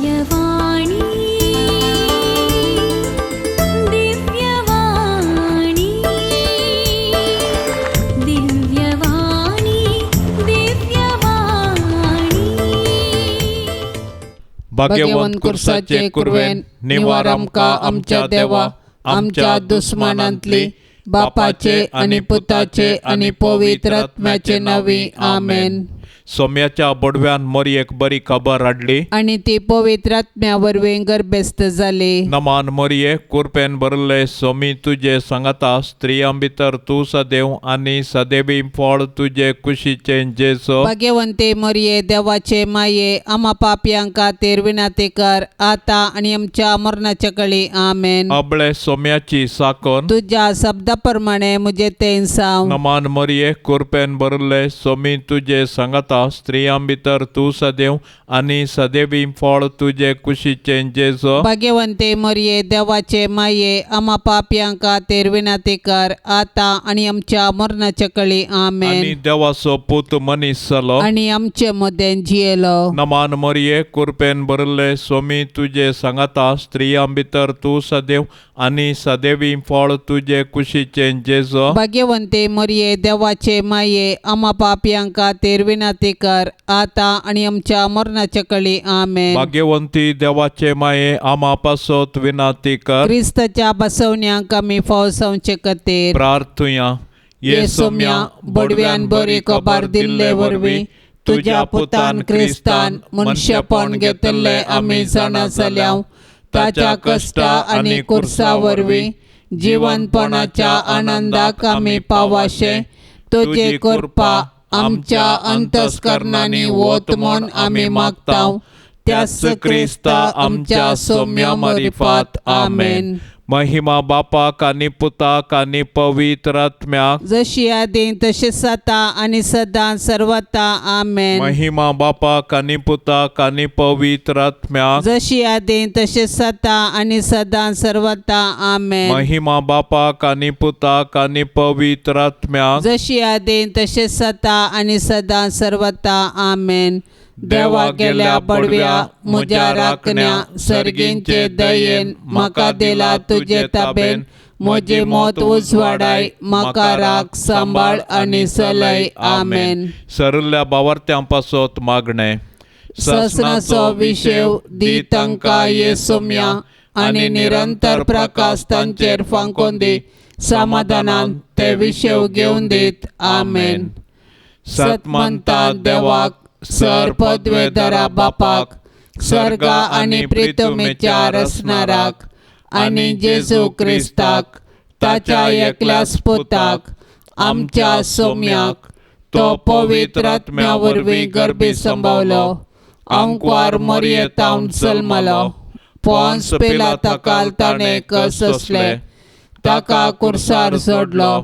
दिव्यवाणी, दिव्यवाणी, दिव्यवाणी, दिव्यवाणी. भाग्यवंत कुर्साचे कुरवेन निवार आमकां आमच्या देवा आमच्या दुस्मानांतली, बापाचे आनी पुताचे आनी पवित्र आत्म्याचे नांवी, आमेन. सोम्याच्या बोडव्यान मोरयेक बरी खबर हाडली आनी ती पवित्र आत्म्या वरवीं गर्भस्थ जाली. नमान मोरये, कुरपेन भरले, सोमी तुजे सांगाता, स्त्रियां भितर तूं सदैव आनी सदैवी फळ तुजे कुशीचें जेजो. भाग्यवंते मोरये, देवाचे माये, आमा पापयां खातीर विनंती कर, आतां आनी आमच्या मरणाच्या कळी, आमेन. अबळे सोम्याची साकन तुज्या शब्दा प्रमाणे म्हजें तें जावं. नमान मोरये, कुरपेन भरले, सोमी तुजे सांगाता, स्त्रियां भितर तूं सदैव आनी सदैवी फळ तुजे कुशीचें जेजो. भाग्यवंते मोरये, देवाचे माये, आमा पापयां खातीर विनंती कर, आतां आनी आमच्या मरणाच्या कळी, आनी आमेन. देवाचो पूत मनीस जालो आनी आमचे मदें जियेलो. नमान मोरये, कुरपेन भरले, सोमी तुजे सांगाता, स्त्रियां भितर तूं सदैव आनी सदैवी फळ तुजे कुशीचें जेजो. भाग्यवंते मोरये, देवाचे माये, आमा पापयां खातीर विनंती कर, आतां आनी आमच्या मरणाच्या कळी, आमेन. भाग्यवंती देवाचे माये, आमा पासत विनाती कर. क्रिस्ताच्या बसवण्यांक आमी फाव जावचे खातीर प्रार्थुया. ये सोम्या, बडव्यान बरी खबर दिल्ले वरवीं तुज्या पुतान क्रिस्तान मनशेपण घेतिल्लें आमी जाणा जाल्या. ताच्या कश्टा आनी कुर्सा वरवीं जिवनपणाच्या आनंदाक आमी पावाशे तुजी कृपा आमच्या अंतस्करणांनी वत म्हूण आमी मागता, त्याच क्रिस्ता आमच्या सोम्या मरिफात, आमेन. महिमा बापाक आनी पुताक आनी पवित्र आत्म्याक, जशी आदी तशी आतां आनी सदां सर्वता, आमेन. महिमा बापाक आनी पुताक आनी पवित्र आत्म्याक, जशी आदी तशी आतां आनी सदां सर्वता, आमेन. महिमा बापाक आनी पुताक आनी पवित्र आत्म्याक, जशी आदी तशी आतां आनी सदां सर्वता, आमेन. देवा गेल्या बडव्या म्हज्या राखण्या, सर्गींचे दयेन म्हाका दिला तुजे ताबेन, म्हजी मौत उजवाडाय, म्हाका राख सांबाळ आनी चलय, आमेन. सरल्या बावर्त्यां पासत मागणें. ससनाचो विशेव दी तांकां ये सोम्या, आनी निरंतर प्रकाश तांचेर फांकोन दी, समाधानान ते विशेव घेवन दीत, आमेन. सतमंता देवाक, सर पदवेधरा बापाक, सर्गा आनी प्रितमेच्या रसणाराक, आनी जेजू क्रिस्ताक ताच्या एकल्याच पुताक, आमच्या सोम्याक, तो पवित्र आत्म्या वरवीं गर्भी संभवलो, आंकवार मरयेतावन जल्मलो, पोन्स पिलाता ताणें कससले, ताका कुर्सार सोडलो,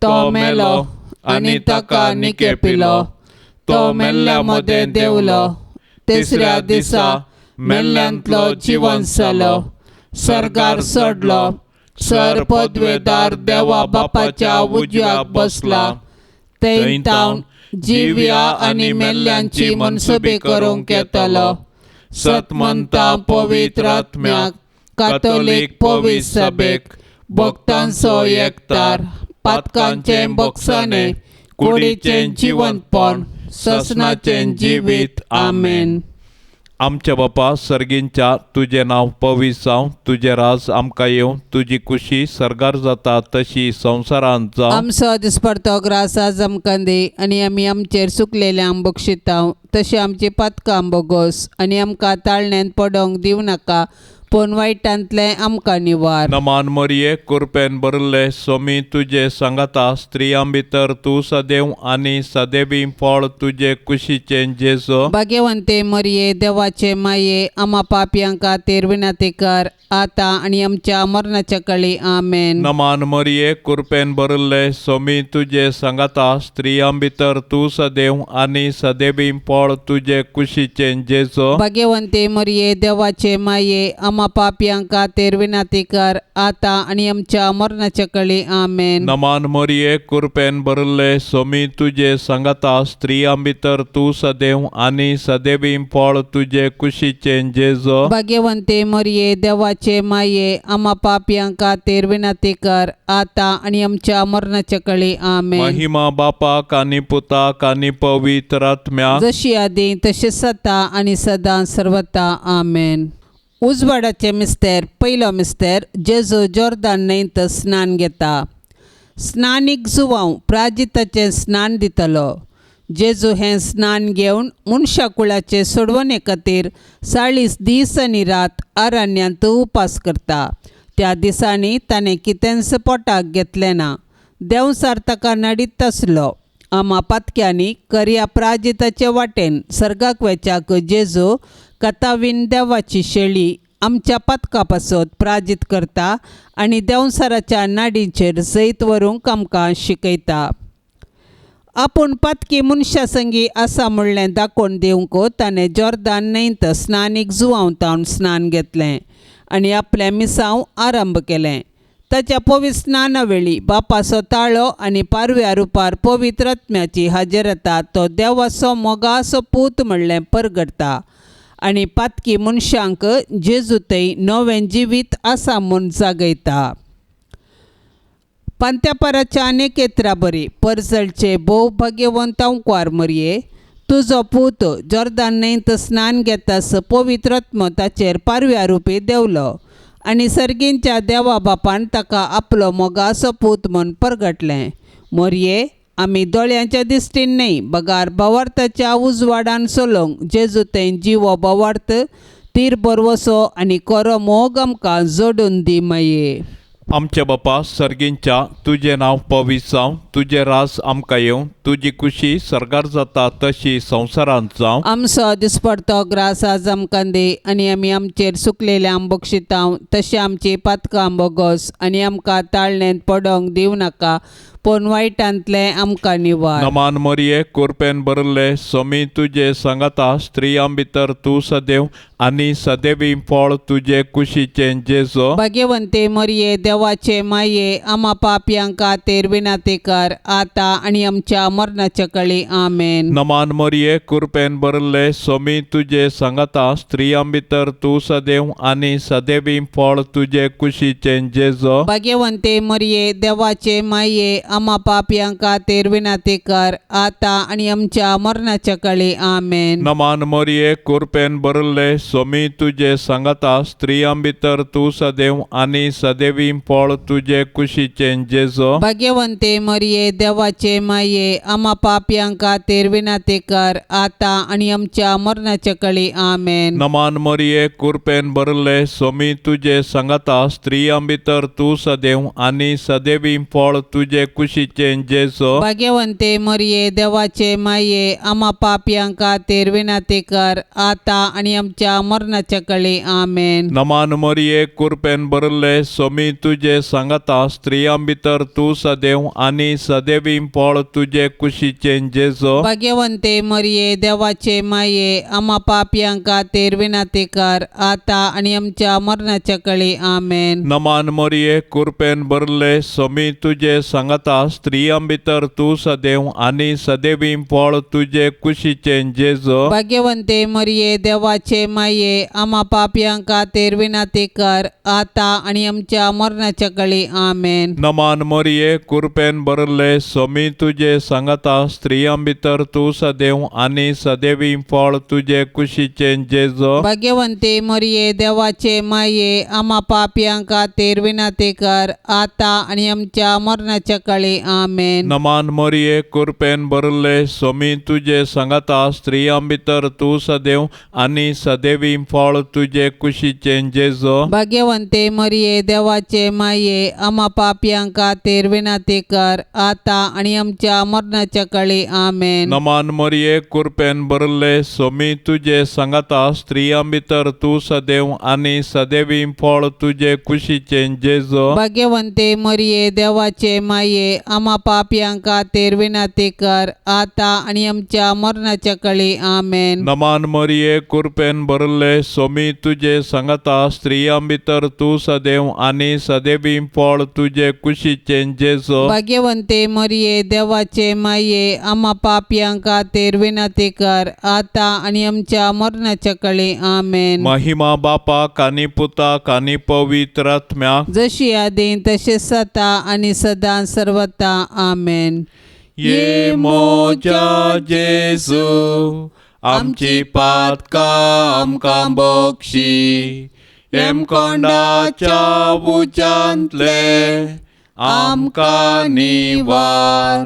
तो मेलो आनी ताका निके पिलो, तो मेल्ल्या मदें देंवलो, तिसऱ्या दिसा मेल्ल्यांतलो जिवन जालो, सर्गार चडलो, सर पदवेदार देवा बापाच्या उजव्याक बसला, थंय तावन जिव्या आनी मेल्ल्यांची मनसुबी करूंक येतलो. सतमंता पवित्र आत्म्याक, कातोलीक पवित्र सभेक, भक्तांचो एकतार, पातकांचें बक्षाणें, कुडीचें जिवंतपण, ससनाचें जिवीत, आमेन. आमच्या बापा सर्गींच्या, तुजें नांव पवित्र जावं, तुजें राज आमकां येवं, तुजी कुशी सर्गार जाता तशी संवसारांत जावं. आमचो दिसपडतो ग्रास आज आमकां दी, आनी आमी आमचेर चुकलेल्यांक बक्षितांव, तशें आमची पातकां बोगोस, आनी आमकां ताळण्यांत पडोवंक दिवं नाका, पूण वायटांतलें आमकां निवार. नमान मरये, कुरपेन भरले, सोमी तुजे सांगाता, स्त्रियां भितर तूं सदैव आनी सदैवी फळ तुजे कुशीचें जेजो. भाग्यवंते मरये, देवाचे माये, आमा पापयां खातीर विनंती कर, आतां आनी आमच्या मरणाच्या कळी, आमेन. नमान मरये, कुरपेन भरले, सोमी तुजे सांगाता, स्त्रियां भितर तूं सदैव आनी सदैवी फळ तुजे कुशीचें जेजो. भाग्यवंते मरये, देवाचे माये, आमा आमा पापयां खातीर विनंती कर आतां आनी आमच्या मरणाच्या कळी. आमेन. नमान मरिये, कुरपेन भरिल्ले, सोमी तुजे सांगाता, स्त्रियां भितर तूं सदैव आनी सदैवी फळ तुजे कुशीचें जेजो. भाग्यवंते मरिये, देवाचे माये, आमा पापयां खातीर विनंती कर आतां आनी आमच्या मरणाच्या कळी. आमेन. महिमा बापाक आनी पुताक आनी पवित्र आत्म्याक, जशी आदी तशी सता आनी सदां सर्वता. आमेन. उजवाडाचे मिस्तेर. पयलो मिस्तेर. जेजू जोर्दान न्हंयत स्नान घेता. स्नानीक जुवांव प्राजिताचें स्नान दितलो. जेजू हें स्नान घेवन मनशा कुळाचे सोडवणे खातीर 40 दीस आनी रात अरण्यांत उपास करता. त्या दिसांनी ताणें कितेंच पोटाक घेतलें ना. देंवचार ताका नडीत आसलो. आमा पातक्यांनी करया प्राजिताचे वाटेन सर्गाक वेच्याक जेजू कथावीन देवाची शेळी आमच्या पातका पासत प्राजीत करता आनी देंवचाराच्या नाडीचेर जैत व्हरूंक आमकां शिकयता. आपूण पातकी मनशा संगी आसा म्हणलें दाखोवन दिवंक ताणें जॉर्दान न्हंयत स्नानीक जुवांव तावन स्नान घेतलें आनी आपलें मिसांव आरंभ केलें. ताच्या पवित्र स्नाना वेळी बापाचो ताळो आनी पारव्या रुपार पवित्र आत्म्याची हाजेरता तो देवाचो मोगाचो पूत म्हणलें परगटता आनी पातकी मनशांक जेजू थंय नवें जिवीत आसा म्हूण जागयता. पांत्यापाराच्या अनेक येत्रा बरी परजळचे भोव भाग्यवंत अंकवार मरये, तुजो पूत जॉर्दान न्हंयत स्नान घेतास पवित्र आत्मो ताचेर पारव्या रुपी देंवलो आनी सर्गींच्या देवा बापान ताका आपलो मोगाचो पूत म्हूण परगटलें. मोरये, आमी दोळ्यांच्या दिश्टीन न्हय बगार भावार्थाच्या उजवाडान चलोवंक जेजू थंय जिवो भावार्थ तीर बरवसो आनी कोरो मोग आमकां जोडून दी माये. आमच्या बापा सर्गींच्या, तुजें नांव पवित्र जावं, तुजें राज आमकां येवं, तुजी कुशी सर्गार जाता तशी संवसारांत जावं. आमचो दिसपडतो ग्रास आज आमकां दी आनी आमी आमचेर सुकलेल्या बक्षितांव तशें आमची पातकां बोगोस आनी आमकां ताळणेंत पडोंक दिवं नाका पूण वायटांतलें आमकां निवार. नमान मरिये, कुरपेन भरिल्ले, सोमी तुजे सांगाता, स्त्रियां भितर तूं सदैव आनी सदैवी फळ तुजे कुशीचें जेजो. भाग्यवंते मरिये, देवाचे माये, आमा पापयां खातीर विनंती कर आतां आनी आमच्या मरणाच्या कळी. आमेन. नमान मरिये, कुरपेन भरिल्ले, सोमी तुजे सांगाता, स्त्रियां भितर तूं सदैव आनी सदैवी फळ तुजे कुशीचें जेजो. भाग्यवंते मरिये, देवाचे माये, आमा पापयां खातीर विनंती कर आतां आनी आमच्या मरणाच्या कळी. आमेन. नमान मरिये, कुरपेन भरिल्ले, सोमी तुजे सांगाता, स्त्रियां भितर तूं सदैव आनी सदैवी फळ तुजे कुशीचें जेजो. भाग्यवंते मरिये, देवाचे माये, आमा पापयां खातीर विनंती कर आतां आनी आमच्या मरणाच्या कळी. आमेन. नमान मरिये, कुरपेन भरिल्ले, सोमी तुजे सांगाता, स्त्रियां भितर तूं सदैव आनी सदैवी फळ तुजे कुशीचें जेजो. भाग्यवंते मरिये, देवाचे माये, आमा पापयां खातीर विनंती कर आतां आनी आमच्या मरणाच्या कळी. आमेन. नमान मरिये, कुरपेन भरिल्ले, सोमी तुजे सांगाता, स्त्रियां भितर तूं सदैव आनी सदैवी फळ तुजे कुशीचें जेजो. भाग्यवंते मरिये, देवाचे माये, आमा पापयां खातीर विनंती कर आतां आनी आमच्या मरणाच्या कळी. आमेन. नमान मरिये, कुरपेन भरिल्ले, सोमी तुजे सांगाता, स्त्रियां भितर तूं सदैव आनी सदैवी फळ तुजे कुशीचें जेजो. भाग्यवंते मरिये, देवाचे माये, आमा पापयां खातीर विनंती कर आतां आनी आमच्या मरणाच्या कळी. आमेन. नमान मरिये, कुरपेन भरिल्ले, सोमी तुजे सांगाता, स्त्रियां भितर तूं सदैव आनी सदैवी फळ तुजे कुशीचें जेजो. भाग्यवंते मरिये, देवाचे माये, आमा पापयां खातीर विनंती कर आतां आनी आमच्या मरणाच्या कळी. आमेन. नमान मरिये, कुरपेन भरिल्ले, सोमी तुजे सांगाता, स्त्रियां भितर तूं सदैव आनी सदैवी फळ तुजे कुशीचें जेजो. भाग्यवंते मरिये, देवाचे माये, आमा पापयां खातीर विनंती कर आतां आनी आमच्या मरणाच्या कळी. आमेन. नमान मरिये, कुरपेन भरिल्ले, सोमी तुजे सांगाता, स्त्रियां भितर तूं सदैव आनी सदैवी फळ तुजे कुशीचें जेजो. भाग्यवंते मरिये, देवाचे माये, माये आमा पापयां खातीर विनंती कर आतां आनी आमच्या मरणाच्या कळी. आमेन. नमान मरिये, कुरपेन भरले, सोमी तुजे सांगाता, स्त्रियां भितर तूं सदैव आनी सदैवी फळ तुजे कुशीचें जेजू. भाग्यवंते मरिये, देवाचे माये, आमा पापयां खातीर विनंती कर आतां आनी आमच्या मरणाच्या कळी. आमेन. महिमा बापाक आनी पुताक आनी पवित्र आत्म्याक, जशी आदी तशें सता आनी सदां सर्वता. आमेन. ये मोजा जेजू, आमची पातकां आमकां बक्षी, हेमकोंडाच्या उज्यांतले आमकां निवार,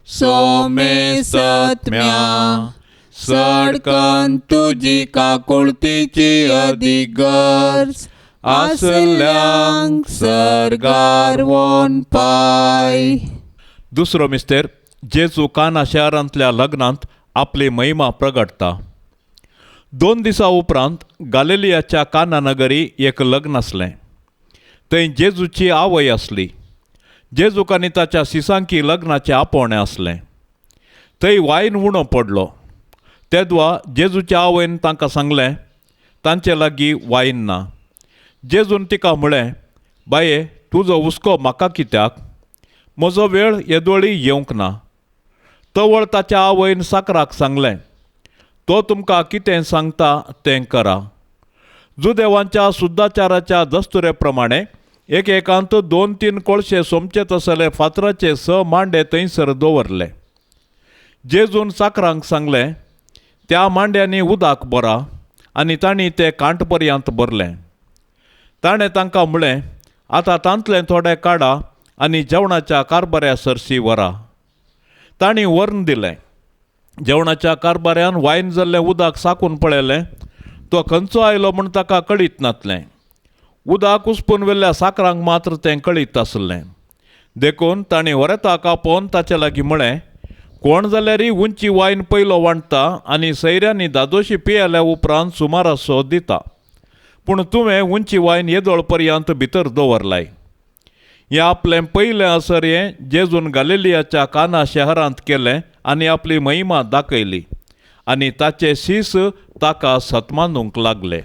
सोमे सत्म्या सडकन तुजी काकुळतीची अदीक गरज आसल्यांक सर्गार वोन पाय. दुसरो मिस्तेर, जेजू काना शहरांतल्या लग्नांत आपली महिमा प्रगटता. 2 दिसां उपरांत गालिलियाच्या काना नगरी एक लग्न आसलें. थंय जेजूची आवय आसली. जेजूक आनी ताच्या सिसांकी लग्नाचें आपोवणें आसलें. थंय वायन उणो पडलो. तेदवा जेजूच्या आवयन तांकां सांगलें, तांचे लागीं वायन ना. जेजून तिका म्हळें, बाये, तुजो हुस्को म्हाका कित्याक? म्हजो वेळ येदोळी येवंक ना. तवळ ताच्या आवयन साकराक सांगलें, तो तुमकां कितें सांगता तें करा. जुदेवांच्या सुद्दाचाराच्या दस्तुरे प्रमाणे एकेकांत 2-3 कोळशे सोमचे तसले फातराचे 6 मांडे थंयसर दवरले. जेजून साकरांक सांगलें, त्या मांड्यांनी उदक भरा, आनी तांणी तें कांठ पर्यंत भरलें. ताणें तांकां म्हळें, आतां तांतलें थोडें काडा आनी जेवणाच्या कारबाऱ्या सरशी व्हरा. तांणी व्हरून दिलें. जेवणाच्या कारबाऱ्यान वायन जाल्लें उदक साकून पळयलें. तो खंयचो आयलो म्हूण ताका कळीत नासलें. उदक उसपून व्हेल्ल्या साकरांक मात्र तें कळीत आसलें. देखून तांणी व्हरेताक आपोवन ताचे लागीं म्हळें, कोण जाल्यारय उंची वायन पयलो वांट्टा आनी सैऱ्यांनी दादोशी पियेल्या उपरांत सुमारासो दिता, पूण तुवें उंची वायन येदोळ पर्यंत भितर दवरलाय. हें आपलें पयलें असर हें जेजून गालिलियाच्या काना शहरांत केलें आनी आपली महिमा दाखयली, आनी ताचे शीस ताका सत्मानूंक लागले.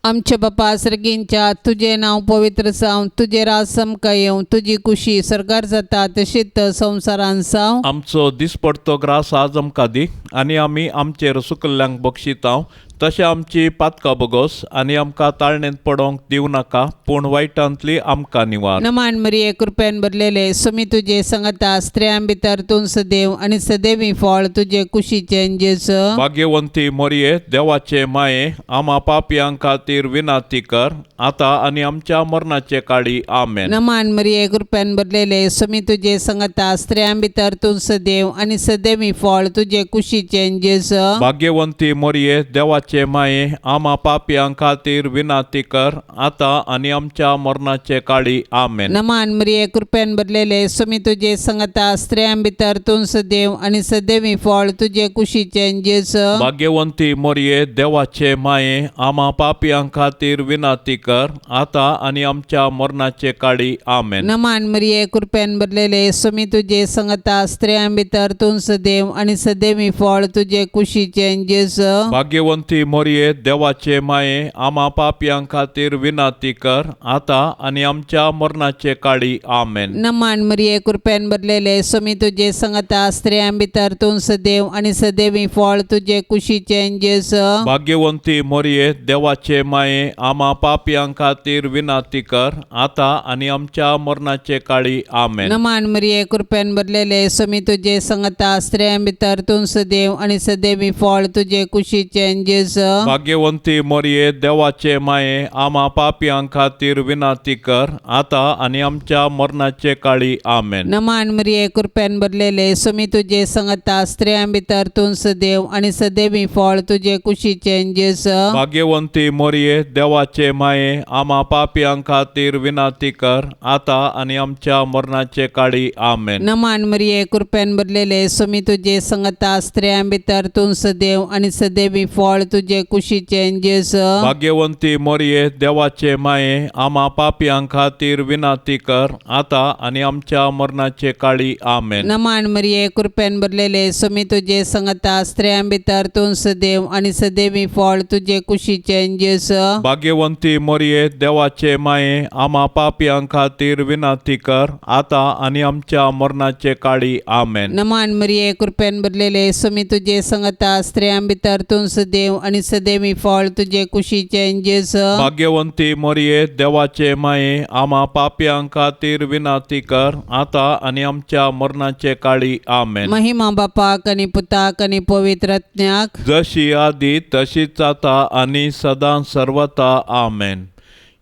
आमच्या बापा सर्गींच्या, तुजें नांव पवित्र जावं, तुजें राज समकां येवं, तुजी कुशी सरकार जाता तशीच संवसारान जावं. आमचो दिसपडतो ग्रास आज आमकां दी, आनी आमी आमचेर सुकल्ल्यांक बक्षितांव तशें आमची पातकां बोगोस, आनी आमकां ताळणेंत पडोवंक दिवं नाका, पूण वायटांतली आमकां निवार. नमान मरिये, कृपेन भरलेले, सुमी तुजे संगता, स्त्रियां भितर तूं सदैव आनी सदैवी फळ तुजे कुशीचें जेजू. भाग्यवंती मरिये, देवाचे माये, आमा पापयां खातीर विनंती कर आतां आनी आमच्या मरणाचे काळी. आमेन. नमान मरिये, कृपेन भरलेले, सुमी तुजे संगता, स्त्रियां भितर तूं सदैव आनी सदैवी फळ तुजे कुशीचें जेजू. भाग्यवंती मरिये, देवाचे माये, आमा पापयां खातीर विनंती कर आतां आनी आमच्या मरणाचे काळी. आमेन. नमान मरिये, कृपेन भरलेले, सुमी तुजे संगता, स्त्रियां भितर तूं सदैव आनी सदैवी फळ तुजे कुशीचें जेजू. भाग्यवंती मरिये, देवाचे माये, आमा पापयां खातीर विनंती कर आतां आनी आमच्या मरणाचे काळी. आमेन. नमान मरिये, कृपेन भरलेले, सुमी तुजे संगता, स्त्रियां भितर तूं सदैव आनी सदैवी फळ तुजे कुशीचें जेजू. भाग्यवंती मरिये, देवाचे माये, आमा पापयां खातीर विनंती कर आतां आनी आमच्या मरणाचे काळी. आमेन. नमान मरिये, कृपेन भरलेले, सुमी तुजे संगता, स्त्रियां भितर तूं सदैव आनी सदैवी फळ तुजे कुशीचें जेजू. भाग्यवंती मरिये, देवाचे माये, आमा पापयां खातीर विनंती कर आतां आनी आमच्या मरणाचे काळी. आमेन. नमान मरिये, कृपेन भरलेले, सुमी तुजे संगता, स्त्रियां भितर तूं सदैव आनी सदैवी फळ तुजे कुशीचें जेजू. भाग्यवंती मरिये, देवाचे माये, आमा पापयां खातीर विनंती कर आतां आनी आमच्या मरणाचे काळी. आमेन. नमान मरिये, कृपेन भरलेले, सुमी तुजे संगता, स्त्रियां भितर तूं सदैव आनी सदैवी फळ तुजे कुशीचें जेजू. भाग्यवंती मरिये, देवाचे माये, आमा पापयां खातीर विनंती कर आतां आनी आमच्या मरणाचे काळी. आमेन. नमान मरिये, कृपेन भरलेले, सुमी तुजे संगता, स्त्रियां भितर तूं सदैव आनी सदैवी फळ तुजे कुशीचें जेजू. भाग्यवंती मोरये, देवाचे माये, आमा पापयां खातीर विनंती कर, आतां आनी आमच्या मरणाचे काळी. आमेन. नमान मरिये, कृपेन भरलेले, स्वामी तुजे संगता, स्त्रियां भितर तूं सदैव आनी सदैवी फळ तुजे कुशीचें जेजू. भाग्यवंती मोरये, देवाचे माये, आमा पापयां खातीर विनंती कर, आतां आनी आमच्या मरणाचे काळी. आमेन. नमान मरिये, कृपेन भरलेले, स्वामी तुजे संगता, स्त्रियां भितर तूं सदैव आनी सदैवी फळ तुजे कुशीचें जेजू. भाग्यवंती मोरये, देवाचे माये, आमा पापयां खातीर विनंती कर, आतां आनी आमच्या मरणाचे काळी. आमेन. महिमा बापाक आनी पुताक आनी पवित्र आत्म्याक. जशी आदी तशीच आता आनी सदां सर्वता. आमेन.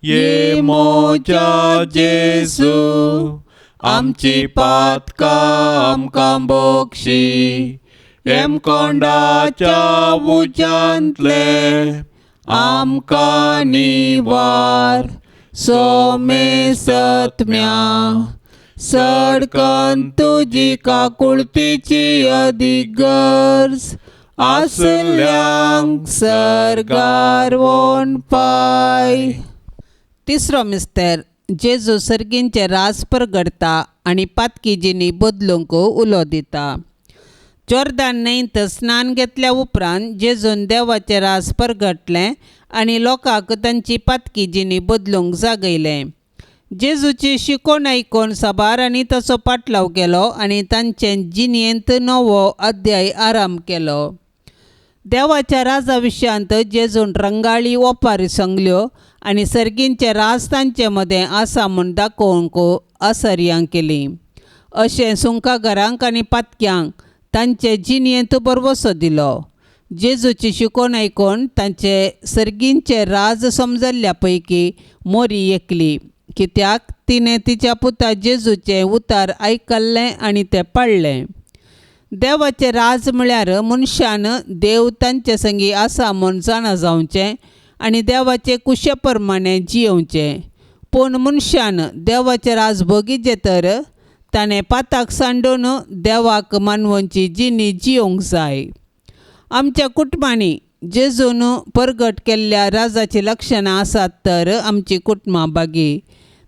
ये मोजा जेजू, आमची पातकां आमकां बोक्षी, हेमकोंडाच्या उज्यांतले आमकां निवार, सोमे सत्म्या सडकन तुजी काकुळतीची अदीक गरज आसल्यांक सर्गार वोन पाय. तिसरो मिस्तर, जेजू सर्गींचे रास परगडता आनी पातकी जिणी बदलूंक उलो दिता. जोर्दान न्हंयत स्नान घेतल्या उपरांत जेजून देवाचें रास परगटलें आनी लोकांक तांची पातकी जिणी बदलूंक जागयलें. जेजूची शिकोवण आयकून साबारांनी ताचो पाटलाव केलो आनी तांचे जिणेंत नवो अध्याय आराम केलो. देवाच्या राजा विशयांत जेजून रंगाळी ओपारी सांगल्यो आनी सर्गींचे राज तांचे मदें आसा म्हूण दाखोवंक आसर्यां केली. अशें सुंकाघरांक आनी पातक्यांक तांचे जिणेंत भरवसो दिलो. जेजूची शिकोवण आयकून तांचे सर्गींचे राज समजल्ल्या पैकी मोरी एकली, कित्याक तिणें तिच्या पुता जेजूचें उतार आयकल्लें आनी तें पाळ्ळें. देवाचें राज म्हळ्यार मनशान देव तांचे संगी आसा म्हूण जाणा जावचें आनी देवाचे कुशे प्रमाणें जियोवचें. पूण मनशान देवाचें राज भोगिचें तर ताणें पाताक सांडून देवाक मानवची जिणी जियोवंक जाय. आमच्या कुटुंबांनी जेजून परगट केल्ल्या राजाचीं लक्षणां आसात तर आमची कुटुंबां बागी.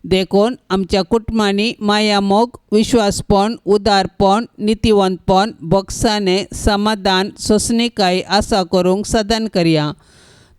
देखून आमच्या कुटुंबांनी मायामोग, विश्वासपण, उदारपण, नितीवंतपण, बोगसाणें, समाधान, सोंसणीकाय आसा करूंक सदान करया.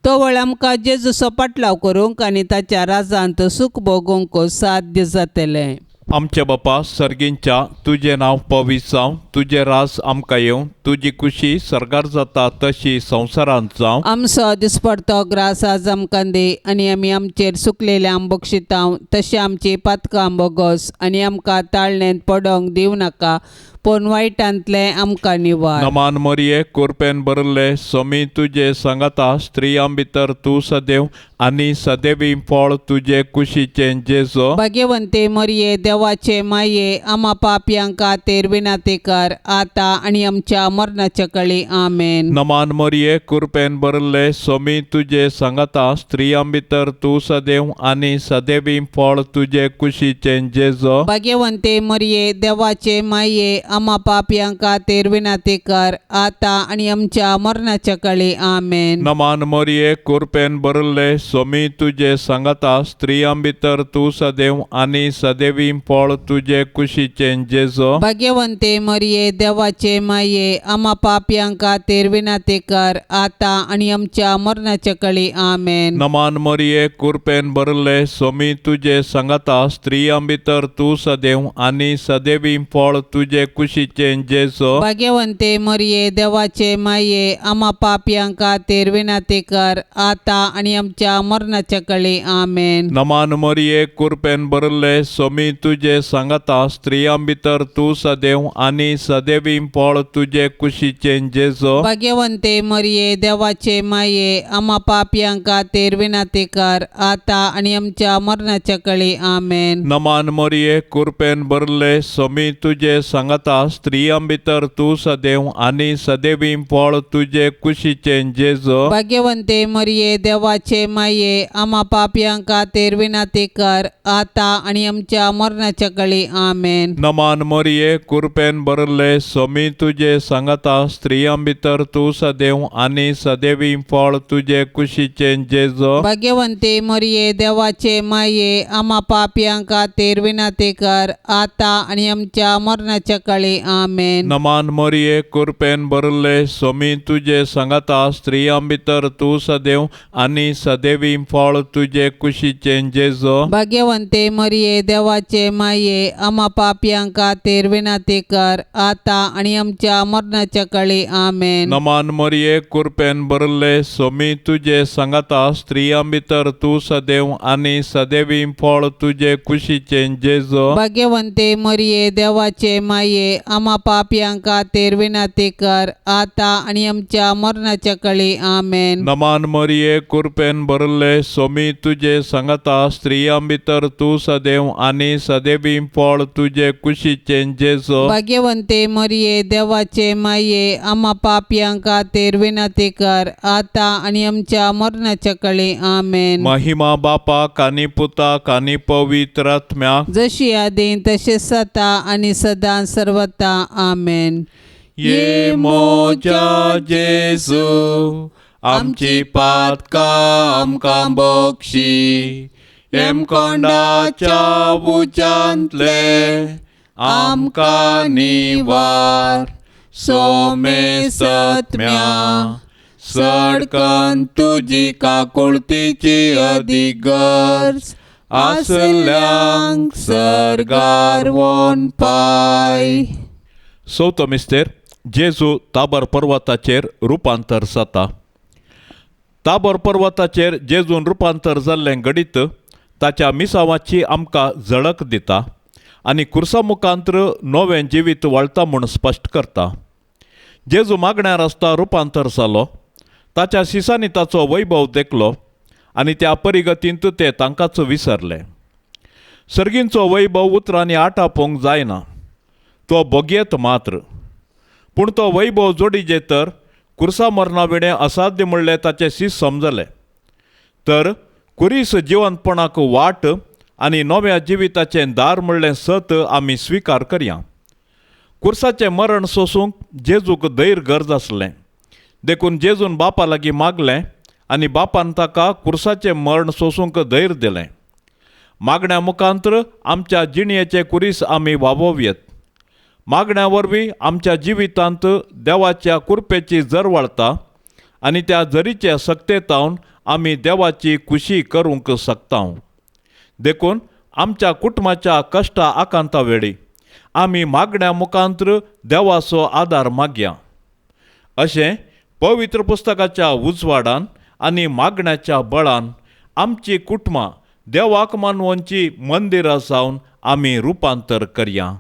तवळ आमकां जेजूचो पाटलाव करूंक आनी ताच्या राजांत सूख भोगूंक साध्य जातलें. आमच्या बापा सर्गींच्या, तुजें नांव पवित्र जावं, तुजें राज आमकां येवं, तुजी कुशी सर्गार जाता तशी संवसारांत जावं. आमचो दिसपडतो ग्रास आज आमकां दी आनी आमी आमचेर सुकलेल्या बक्षितांव तशें आमची पातकां बोगस आनी आमकां ताळणेंत पडोंक दिवं नाका, पूण वायटांतलें आमकां निवार. नमान मरिये, कुरपेन भरिल्ले, स्वामी तुजे सांगाता, स्त्रियां भितर तूं सदैव आनी सदैवी फळ तुजे कुशीचें जेजो. भाग्यवंते मरिये, देवाचे माये, आमा पापयां खातीर विनंती कर, आतां आनी आमच्या मरणाच्या कळी. आमेन. नमान मरिये, कुरपेन भरिल्ले, स्वामी तुजे सांगाता, स्त्रियां भितर तूं सदैव आनी सदैवी फळ तुजे कुशीचें जेजो. भाग्यवंते मरिये, देवाचे माये, आमा पापयां खातीर विनंती कर, आतां आनी आमच्या मरणाच्या कळी. आमेन. नमान मरिये, कुरपेन भरिल्ले, स्वामी तुजे सांगाता, स्त्रियां भितर तूं सदैव आनी सदैवी फळ तुजे कुशीचें जेजो. भाग्यवंते मरिये, देवाचे माये, आमा पापयां खातीर विनंती कर, आतां आनी आमच्या मरणाच्या कळी. आमेन. नमान मरिये, कुरपेन भरिल्ले, स्वामी तुजे सांगाता, स्त्रियां भितर तूं सदैव आनी सदैवी फळ तुजे कुशीचें जेजो. भाग्यवंते मरिये, देवाचे माये, आमा पापयां खातीर विनंती कर, आतां आनी आमच्या मरणाच्या कळी. आमेन. नमान मरिये, कुरपेन भरिल्ले, स्वामी तुजे सांगाता, स्त्रियां भितर तूं सदैव आनी सदैवी फळ तुजे कुशीचें जेजो. भाग्यवंते मरिये, देवाचे माये, आमा पापयां खातीर विनंती कर, आतां आनी आमच्या मरणाच्या कळी. आमेन. नमान मरिये, कुरपेन भरिल्ले, स्वामी तुजे सांगाता, सांगाता स्त्रियां भितर तूं सदैव आनी सदैवी फळ तुजे कुशीचें जेजो। भाग्यवंते मरिये देवाचे माये आमा पापयां खातीर विनंती कर आता आनी आमच्या मरणाच्या कळी आमेन। नमान मोरये कुरपेन भरले सोमी तुजे सांगाता स्त्रियां भितर तूं सदैव आनी सदैवी फळ तुजे कुशीचें जेजो। भाग्यवंते मरिये देवाचे माये आमा पापयां खातीर विनंती कर आता आनी आमच्या मरणाच्या कळी आमेन। नमान मोरये कुरपेन भरले सोमी तुजे सांगाता स्त्रियां भितर तूं सदैव आनी सदैवी फळ तुजे कुशीचें जेजो। भाग्यवंते मरिये देवाचे माये आमा पापयां खातीर विनंती कर आता आनी आमच्या मरणाच्या कळी आमेन। नमान मोरये कुरपेन भरले सोमी तुजे सांगाता स्त्रियां भितर तूं सदैव आनी सदैवी फळ तुजे कुशीचें जेजो। भाग्यवंते मरिये देवाचे माये आमा पापयां खातीर विनंती कर आता आनी आमच्या मरणाच्या कळी आमेन। नमान मोरये कुरपेन भरले सोमी तुजे सांगाता स्त्रियां भितर तूं सदैव आनी सदैवी फळ तुजे कुशीचें जेजो। भाग्यवंते मरिये देवाचे माये आमा पापयां खातीर विनंती कर आता आनी आमच्या मरणाच्या कळी आमेन। महिमा बापाक आनी पुताक आनी पवित्र आत्म्याक, जशी आदी तशें सता आनी सदां सर्वता आमेन। ये मोजा जेजू आमची पातकां आमकां बक्षी हेमकोंडाच्या उज्यांतले आमकां निवार सोमेसत्म्या सडकन तुजी काकुळतीची अदीक गरज आसल्यांक सर्गार वोन पाय। चवथो मिस्तेर जेजू ताबर पर्वताचेर रुपांतर जाता। ताबर पर्वताचेर जेजून रुपांतर जाल्लें घडीत ताच्या मिसावाची आमकां झळक दिता आनी कुर्सा मुखांत्र नवें जिवीत वळता म्हूण स्पश्ट करता। जेजू मागण्यार आसता रुपांतर जालो, ताच्या सिसांनी ताचो वैभव देखलो आनी त्या परिगतींत ते तांकांच विसरले। सर्गींचो वैभव उतरांनी आटापोवंक जायना, तो भोगयेत मात्र, पूण तो वैभव जोडीजे तर कुर्सा मरणा विणें असाध्य म्हणलें ताचें सीस समजलें तर कुरीस जिवंतपणाक वाट आनी नव्या जिविताचें दार म्हणलें सत आमी स्विकार करया। कुर्साचें मरण सोसूंक जेजूक धैर्य गरज आसलें, देखून जेजून बापा लागीं मागलें आनी बापान ताका कुर्साचें मरण सोसूंक धैर्य दिलें। मागण्या मुखांत्र आमच्या जिणयेचें कुरीस आमी वावोवयेत। मागण्या वरवीं आमच्या जिवितांत देवाच्या कुरपेची जर वळता आनी त्या जरीचे सक्तेतावन आमी देवाची खुशी करूंक शकता। देखून आमच्या कुटुंबाच्या कश्टा आकांता वेळी आमी मागण्या मुखांत्र देवाचो आदार मागया। अशें पवित्र पुस्तकाच्या उजवाडान आनी मागण्याच्या बळान आमची कुटुंबां देवाक मानवोनची मंदिरां जावन आमी रुपांतर करया।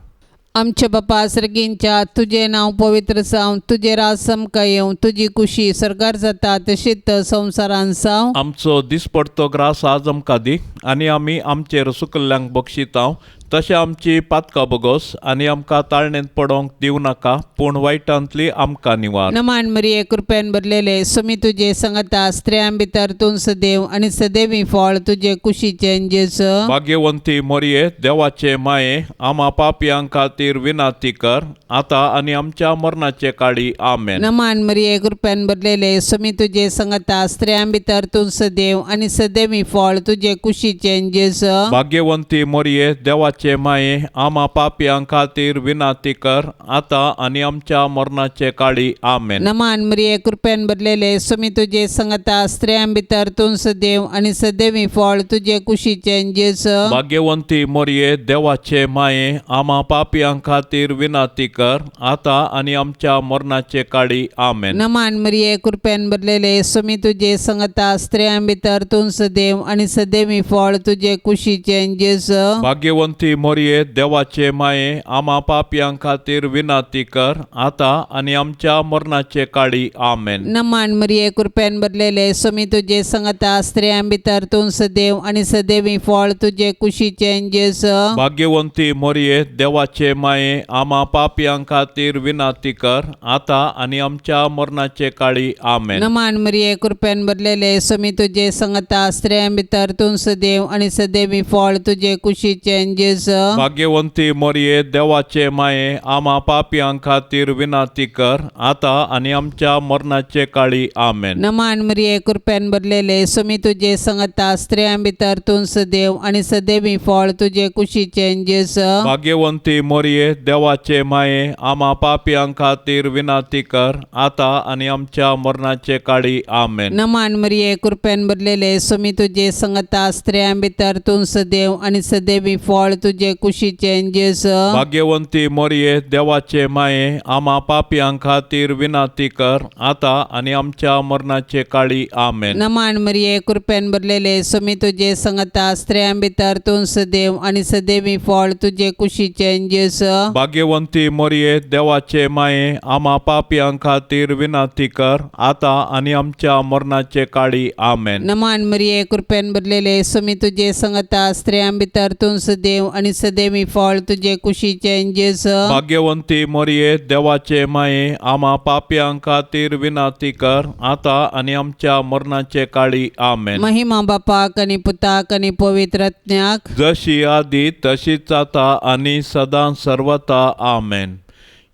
आमच्या बापा सर्गींच्या तुजें नांव पवित्र जावं, तुजें राज समकां येवं, तुजी कुशी सर्गार जाता तशीच संवसारान जावं। आमचो दिसपडतो ग्रास आज आमकां दी आनी आमी आमचेर सुकल्ल्यांक बक्षितांव तशें आमची पातकां बोगोस आनी आमकां ताळणेंत पडोवंक दिवं नाका, पूण वायटांतली आमकां निवार। नमान मरिये कृपेन भरलेले सुमी तुजे संगता स्त्रियां भितर तूं सदैव आनी सदैवी फळ तुजे कुशीचें जेजू। भाग्यवंती मोरये देवाचे माये आमा पापयां खातीर विनंती कर आता आनी आमच्या मरणाचे काळी आमेन। नमान मरिये कृपेन भरलेले सुमी तुजे संगता स्त्रियां भितर तूं सदैव आनी सदैवी फळ तुजे कुशीचें जेजू। भाग्यवंती मोरये देवाचे माये आमा पापयां खातीर विनंती कर आता आनी आमच्या मरणाचे काळी आमेन। नमान मरिये कृपेन भरलेले सुमी तुजे संगता स्त्रियां भितर तूं सदैव आनी सदैवी फळ तुजे कुशीचें जेजू। भाग्यवंती मोरये देवाचे माये आमा पापयां खातीर विनंती कर आता आनी आमच्या मरणाचे काळी आमेन। नमान मरिये कृपेन भरलेले सुमी तुजे संगता स्त्रियां भितर तूं सदैव आनी सदैवी फळ तुजे कुशीचें जेजू। भाग्यवंती भाग्यवंती मोरये देवाचे माये आमा पापयां खातीर विनाती कर आतां आनी आमच्या मरणाचे काळी आमेन. नमान मरिये, कृपेन भरलेले, स्वामी तुजे संगता, स्त्रियां भितर तूं सदैव आनी सदैवी फळ तुजे कुशीचें जेजू. भाग्यवंती मोरये देवाचे माये आमा पापयां खातीर विनाती कर आतां आनी आमच्या मरणाचे काळी आमेन. नमान मरिये, कृपेन भरलेले, स्वामी तुजे संगता, स्त्रियां भितर तूं सदैव आनी सदैवी फळ तुजे कुशीचें जेजू. भाग्यवंती मोरये देवाचे माये आमा पापयां खातीर विनाती कर आतां आनी आमच्या मरणाचे काळी आमेन. नमान मरिये, कृपेन भरलेले, स्वामी तुजे संगता, स्त्रियां भितर तूं सदैव आनी सदैवी फळ तुजे कुशीचें जेजू. भाग्यवंती मोरये देवाचे माये आमा पापयां खातीर विनाती कर आतां आनी आमच्या मरणाचे काळी आमेन. नमान मरिये, कृपेन भरलेले, स्वामी तुजे संगता, स्त्रियां भितर तूं सदैव आनी सदैवी फळ तुजे कुशीचें जेजू. भाग्यवंती मोरये देवाचे माये आमा पापयां खातीर विनाती कर आतां आनी आमच्या मरणाचे काळी आमेन. नमान मरिये, कृपेन भरलेले, स्वामी तुजे संगता, स्त्रियां भितर तूं सदैव आनी सदैवी फळ तुजे कुशीचें जेजू. भाग्यवंती मोरये देवाचे माये आमा पापयां खातीर विनाती कर आतां आनी आमच्या मरणाचे काळी आमेन. नमान मरिये, कृपेन भरलेले, स्वामी तुजे संगता, स्त्रियां भितर तूं सदैव आनी सदैवी फळ तुजे कुशीचें जेजू. भाग्यवंती मोरये देवाचे माये आमा पापयां खातीर विनाती कर आतां आनी आमच्या मरणाचे काळी आमेन. महिमा बापाक आनी पुताक आनी पवित्र आत्म्याक, जशी आदी तशीच आता आनी सदां सर्वता आमेन.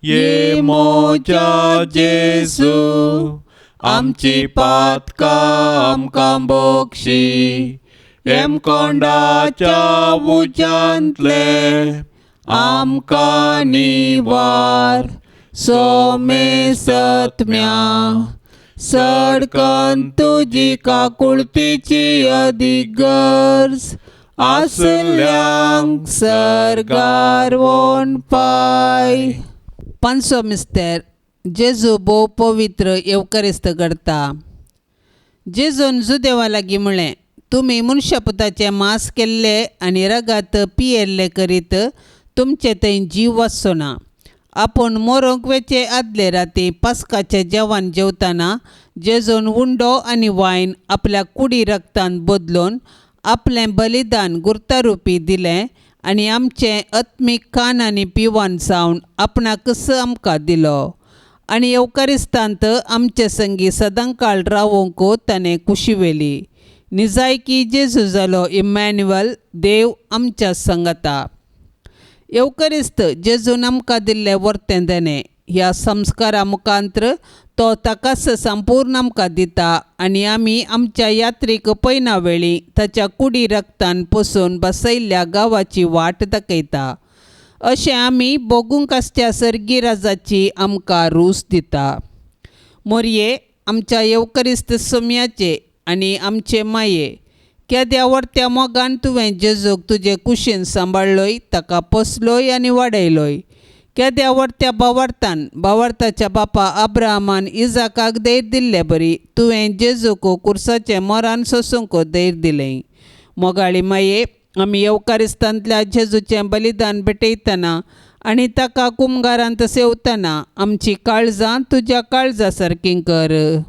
ये मोजा जेजू आमची पातकां आमकां बोक्षी हेमकोंडाच्या उज्यांतले आमकां निवार सोमे सत्म्या सडकन तुजी काकुळतीची अदीक गरज आसल्यांक सर्गार वोन पाय. पांचवो मिस्तेर, जेजू भोव पवित्र येवकारिस्त घडता. जेजून जुदेवा लागीं म्हळें, तुमी मनशापुताचें मांस केल्लें आनी रगात पियेल्लें करीत तुमचे थंय जीव वाचचो ना. आपूण मरोंक वेचे आदले राती पास्काचें जेवण जेवतना जेजून उंडो आनी वायन आपल्या कुडी रगतान बदलून आपलें बलिदान गुर्तारुपी दिलें आनी आमचें आत्मीक खाण आनी पिवन जावन आपणाकच आमकां दिलो आनी येवकारिस्तांत आमचे संगी सदांकाळ रावोंक ताणें कुशी व्हेली. निजायकी जेजू जालो इमॅन्युअल, देव आमच्या संगता. येवकारिस्त जेजून आमकां दिल्लें वर्तें देणें. ह्या संस्कारा मुखांत्र तो ताकाच संपूर्ण आमकां दिता आनी आमी आमच्या यात्रीक पयना वेळी ताच्या कुडी रगतान पोसून बसयल्ल्या गांवाची वाट दाखयता. अशें आमी भोगूंक आसच्या सर्गी राजाची आमकां रूच दिता. मोरये आमच्या येवकरिस्त सोम्याचे आनी आमचे माये, केद्या व्हडत्या मोगान तुवें जेजूक तुजे कुशीन सांबाळ्ळोय, ताका पोसलोय आनी वाडयलोय. केद्या व्हडत्या भावार्थान भावार्थाच्या बापा अब्राहमान इजाकाक धैर्य दिल्ले बरी तुवें जेजूक कुर्साचें मरण सोसूंक धैर्य दिलें. मोगाळी माये, आमी येवकारिस्तांतल्या जेजूचें बलिदान भेटयतना आनी ताका कुमगारांत सेवतना आमची काळजां तुज्या काळजा सारकीं कर.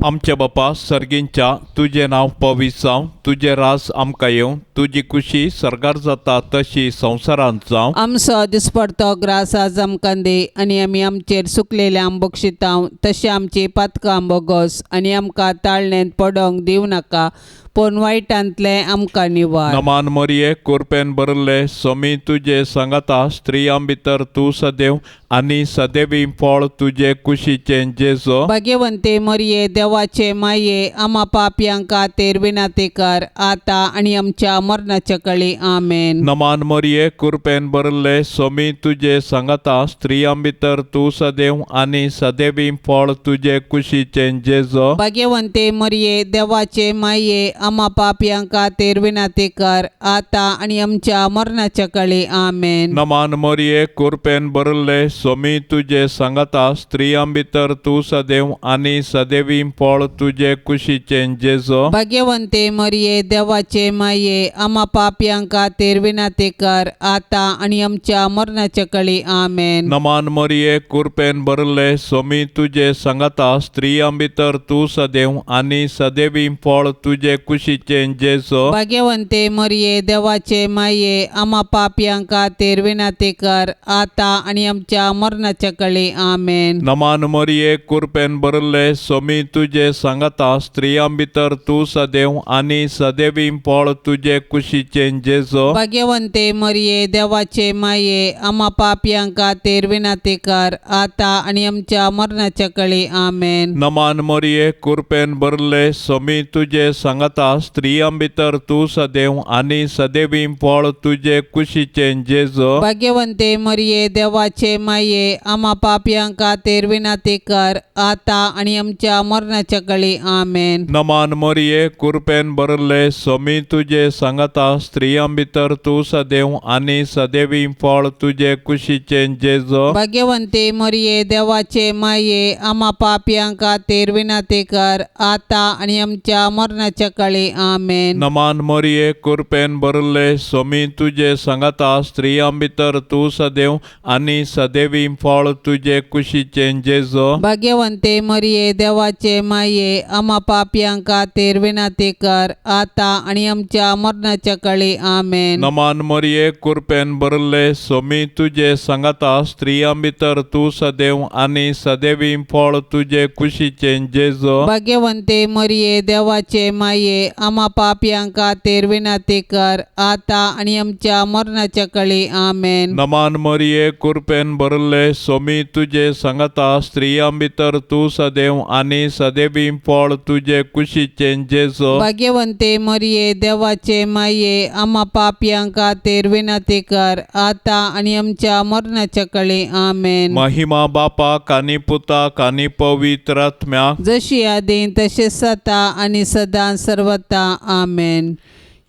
आमच्या बापा सर्गींच्या, तुजें नांव पवित्र जावं, तुजें रास आमकां येवं, तुजी कुशी सर्गार जाता तशी संवसारांत जावं. आमचो दिसपडतो ग्रास आज आमकां दी आनी आमी आमचेर सुकलेल्या बक्षितांव तशें आमची पातकां बोगस आनी आमकां ताळणेंत पडोंक दिवं नाका, पूण वायटांतलें आमकां निवार. नमान मरिये, कुरपेन भरिल्ले, स्वामी तुजे सांगाता, स्त्रियां भितर तूं सदैव आनी सदैवी फळ तुजे कुशीचें जेजो. भाग्यवंते मरिये, देवाचे माये, आमा पापयां खातीर विनाती कर आतां आनी आमच्या मरणाच्या कळी. आमेन. नमान मरिये, कुरपेन भरिल्ले, स्वामी तुजे सांगाता, स्त्रियां भितर तूं सदैव आनी सदैवी फळ तुजे कुशीचें जेजो. भाग्यवंते मरिये, देवाचे माये, आमा पापयां खातीर विनंती कर आतां आनी आमच्या मरणाच्या कळी. आमेन. नमान मोरये, कुरपेन भरिल्ले, सोमी तुजे सांगाता, स्त्रियां भितर तूं सदैव आनी सदैवी फळ तुजे कुशीचें जेजो. भाग्यवंते मरिये, देवाचे माये, आमा पापयां खातीर विनंती कर आतां आनी आमच्या मरणाच्या कळी. आमेन. नमान मोरये, कुरपेन भरिल्ले, सोमी तुजे सांगाता, स्त्रियां भितर तूं सदैव आनी सदैवी फळ तुजे कुशीचें जेजो. भाग्यवंते मरिये, देवाचे माये, आमा पापयां खातीर विनंती कर आतां आनी आमच्या मरणाच्या कळी. आमेन. नमान मोरये, कुरपेन भरिल्ले, सोमी तुजे सांगाता, स्त्रियां भितर तूं सदैव आनी सदैवी फळ तुजे कुशीचें जेजो. भाग्यवंते मरिये, देवाचे माये, आमा पापयां खातीर विनंती कर आतां आनी आमच्या मरणाच्या कळी. आमेन. नमान मोरये, कुरपेन भरिल्ले, सोमी तुजे सांगाता, स्त्रियां भितर तूं सदैव आनी सदैवी फळ तुजे कुशीचें जेजो. भाग्यवंते मरिये, देवाचे माये, आमा पापयां खातीर विनंती कर आतां आनी आमच्या मरणाच्या कळी. आमेन. नमान मोरये, कुरपेन भरिल्ले, सोमी तुजे सांगाता, स्त्रियां भितर तूं सदैव आनी सदैवी फळ तुजे कुशीचें जेजो. भाग्यवंते मरिये, देवाचे माये, आमा पापयां खातीर विनंती कर आतां आनी आमच्या मरणाच्या कळी. आमेन. नमान मोरये, कुरपेन भरिल्ले, सोमी तुजे सांगाता, स्त्रियां भितर तूं सदैव आनी सदैवी फळ तुजे कुशीचें जेजो. भाग्यवंते मरिये, देवाचे माये, आमा पापयां खातीर विनंती कर आतां आनी आमच्या मरणाच्या कळी. आमेन. नमान मोरये, कुरपेन भरिल्ले, सोमी तुजे सांगाता, स्त्रियां भितर तूं सदैव आनी सदैवी फळ तुजे कुशीचें जेजो. भाग्यवंते मरिये, देवाचे माये, आमा पापयां खातीर विनंती कर आतां आनी आमच्या मरणाच्या कळी. आमेन. नमान मोरये, कुरपेन भरिल्ले, सोमी तुजे सांगाता, स्त्रियां भितर तूं सदैव आनी सदैवी फळ तुजे कुशीचें जेजो. भाग्यवंते मरिये, देवाचे माये, आमा पापयां खातीर विनंती कर आतां आनी आमच्या मरणाच्या कळी. आमेन. महिमा बापाक आनी पुताक आनी पवित्र आत्म्याक, जशी आदी तशें सता आनी सदां सर्वता. आमेन.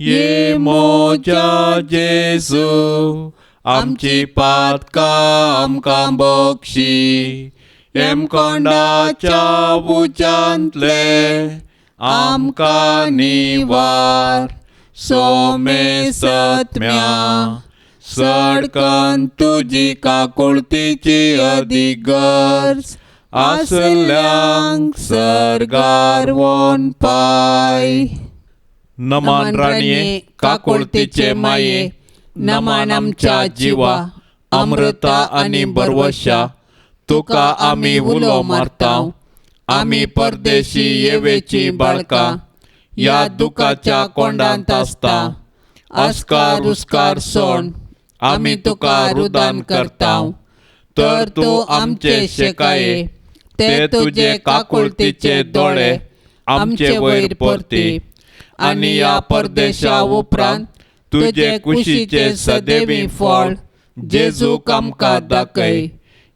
ये मोजा जेजू, आमची पातकां आमकां बक्षी, हेमकोंडाच्या उज्यांतले आमकां निवार, सोमे सत्म्या सडकन तुजी काकुळतीची अदीक गरज आसल्यांक सर्गार वोन पाय. नमान राणये, काकुळतीचे माये, नमान आमच्या जिवा, अमृता आनी बरवशा, तुका आमी उलो मारता. आमी परदेशी येवेची बाळकां, ह्या दुखाच्या कोंडांत आसता. अस्कार उस्कार सोड आमी तुका रुदान करता, तर तूं आमचे शेकाये, ते तुजे काकुळतीचे दोळे आमचे वयर परती, आनी ह्या परदेशा उपरांत तुजे कुशीचे सदैवी फळ जेजूक आमकां दाखय.